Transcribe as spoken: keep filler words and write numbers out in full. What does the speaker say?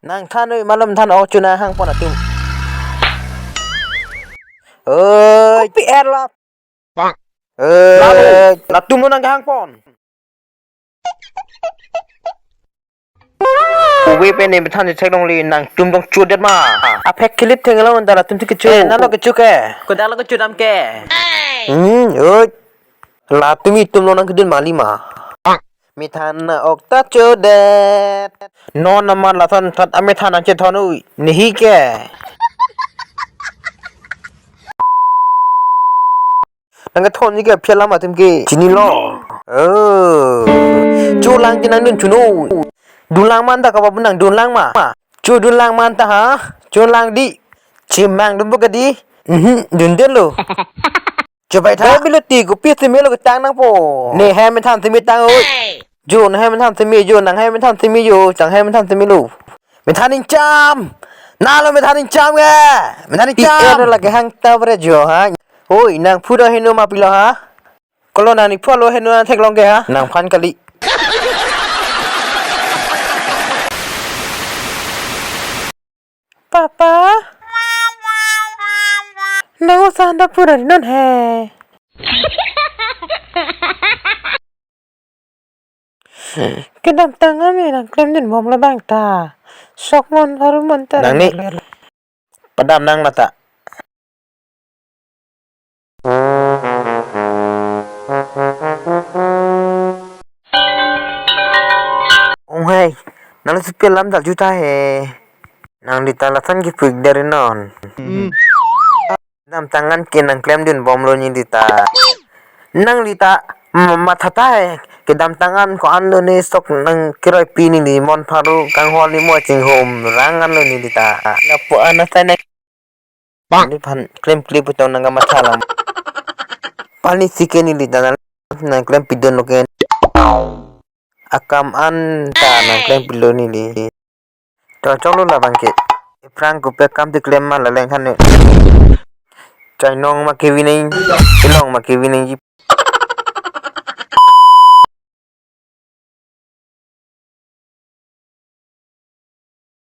Nang than oi, malom than, o chuna hangpon atum. Oi, pi er la. Bang. Oi, latum lo nang hangpon. Uwe pen ne than chek longle, nangtum dong chudet ma. Aphek kilip thenglo anta latum ti kecho. Eh, nalo kecho ke. Kodang lo kecho dam ke. Hmm, oi. Latum itum lo nang kedun mali ma. Bang. Methan na ok ta chudet. Non nama lason than amethan nang chethon oi. Nehi ke. Nang kethon ji ke phialam atum ke. Chinilo. Oh. Chulang ji nang dun chuno. Dunlang man ta kaba nang dunlang ma. Chu dunlang man ta ha. Chulang di. Chimang dun bu ke di. Mhm, dundetlo. Chubai tha. Bilo ti kopi simi lo ketang nangpo. Ne hem than simi tang oi. Jo, nang hem than simi jo, nang hem than simi jo, chang hem than simi lo. Methan ingcham. Nalo methan ingcham ke. Methan ingcham. Pi er lake hang ta bre jo ha. Oi, nang phu do heno ma pilo ha. Kolo nang ni phu lo heno nang theklong ke ha. Nangphan kali. Papa? Nang osa anta pura non he. Kedamtang an me nang klemdun bomlo bang ta. Sok mon pharu mon ta. Nang ni padam nang mata. Ong hai, nang si phialam dal juta he. Nangli ta lason kipik dari non. Hmm. Kedamtang an ke nang klemdun bomlo neli ta. Nangli ta ma-, matha ta he. Kedamtang an ko-an lo ne sok nang keroipi neli mon pharu kanghon ni mo chinghum rang an lo neli ta. Lapu an asai nang. Bang. Neliphan klemkle pu tong nang kamatha lang. Pal ni si ke neli ta nang, nang klempidun lo ke. Akam an ta nang klempilo neli. To choklo labang ke. Ephrang kopi akam ti klem ma la leng han ne. Chainong ma kevi nangji. Chelong ma kevi nangji.